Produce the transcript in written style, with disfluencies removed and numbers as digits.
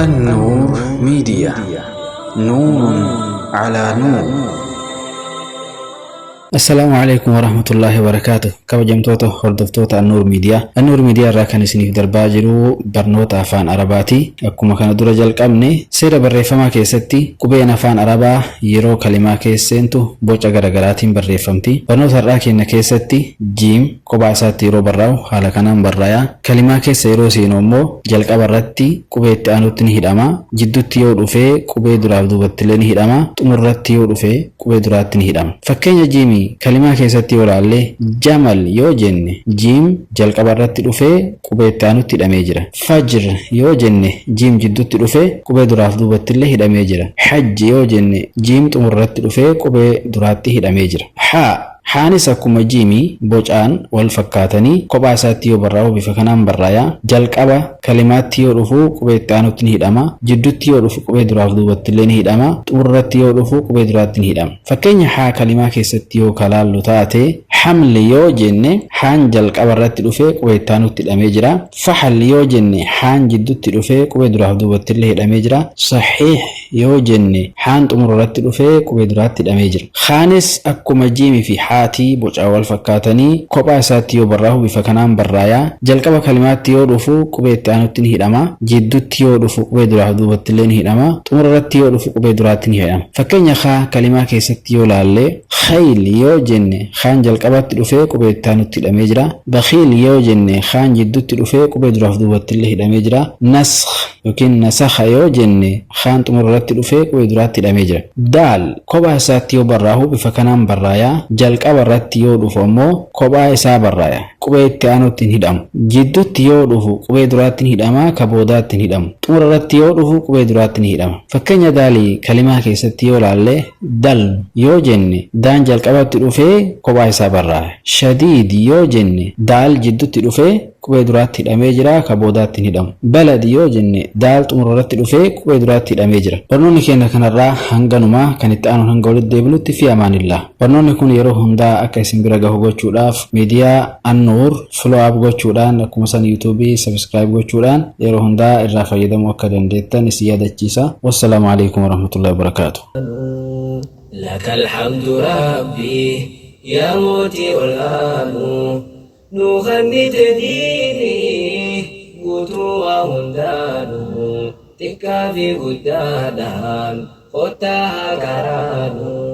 النور ميديا، نور على نور. Assalaamu alaikum warahmatullaahi wabarakaatu. Kabajamtoota hordoftoota Annuur Miidiyaa. Annuur Miidiyaa irraa kan isiniif darbaa jiru barnoota afaan Arabaati. Akkuma kana dura jalqabne, seera barreeffamaa keessatti qubeen afaan Arabaa yeroo kalimaa keessa seentu boca garaagaraatiin barreeffamti. Barnoota har'aa keenya keessatti jiim kophaa isaatti yeroo barraa'u haala kanaan barraaya. Kalimaa keessa yeroo seenu immoo jalqaba irratti qubee itti aanutti ni hidhama. Jidduutti yoo dhufe qubee duraaf duubatti illee ni hidhama. Xumurratti yoo dhufe qubee duraatti ni hidhama. Fakkeenya jiimii kalimaa keessatti yoo ilaalle, jamal yoo jenne, jiim jalqaba irratti dhufee qubee itti aanutti hidhamee jira. Fajr yoo jenne, jiim jidduutti dhufee qubee duraaf duubatti illee hidhamee jira. Hajj yoo jenne, jiim xumurratti dhufee qubee duraatti hidhamee jira. Haa, haanis akkuma jiimii bocaan wal fakkaatanii kophaa isaatti yoo barraa'u bifa kanaan barraaya. Jalqaba kalimaatti yoo dhufu qubee itti aanutti ni hidhama. Jidduutti yoo dhufu qubee duraaf duubatti illee ni hidhama. Xumurratti yoo dhufu qubee duraatti ni hidhama. Fakkeenya haa kalimaa keessatti yoo kalaallu taate, hamli yoo jenne, haan jalqaba irratti dhufee qubee itti aanutti hidhamee jira. Fahal yoo jenne, haan jidduutti dhufee qubee duraaf duubatti illee hidhamee jira. Sahiih yoo jenne, haan xumura irratti dhufee qubee duraatti hidhamee jira. Haanis akkuma jiimii fi haatii bocaa wal fakkaatanii kophaa isaatti yoo barraa'u bifa kanaan barraaya. Jalqaba kalimaatti yoo dhufu qubee itti aanutti ni hidhama. Jidduutti yoo dhufu qubee duraaf duubatti illee ni hidhama. Xumura irratti yoo dhufu qubee duraatti ni hidhama. Fakkeenya haa kalimaa keessatti yoo laalle, khayl yoo jenne, haan jalqabatti dhufee qubee itti aanutti hidhamee jira. Bakhiil yoo jenne, haan jidduutti dhufee qubee duraaf duubatti illee hidhamee jira. Naskh yookiin nasakha yoo jenne, haan xumura irratti dhufee qubee duraatti hidhamee jira. Daal kophaa isaatti yoo barraa'u bifa kanaan barraaya. Jalqaba irratti yoo dhufu ammoo kophaa isaa barraaya. Qubee itti aanutti hin hidhamu. Jidduutti yoo dhufu qubee duraatti ni hidhama, ka boodaatti hin hidhamu. Xumura irratti yoo dhufu qubee duraatti ni hidhama. Fakkeenya daalii kalimaa keessatti yoo laalle, dal yoo jenne, daan jalqabatti dhufee kophaa isaa barraaya. Shadiid yoo jenne, daal jidduutti dhufee qubee duraatti hidhamee jira, ka boodaatti hin hidhamu. Balad yoo jenne, daal xumura irratti dhufee qubee duraatti hidhamee jira. Barnoonni keenya kanarraa hanganumaa. Kan itti aanuun hanga walitti deebinutti fi amaanillah. Barnoonni kun yeroo hundaa akka isin bira gahu gochuudhaaf miidiyaa Annuur follow up gochuudhaan, akkuma san yuutuubii subscribe gochuudhaan yeroo hundaa irraa fayyadamuu akka dandeettan isin yaadachiisa. Wassalaamu alaikum warahmatullahi wabarakaatu. لك الحمد ربي يا موتي الآن نغني تديني قوتوا هندانو تكافي قدادان خطاها كرانو.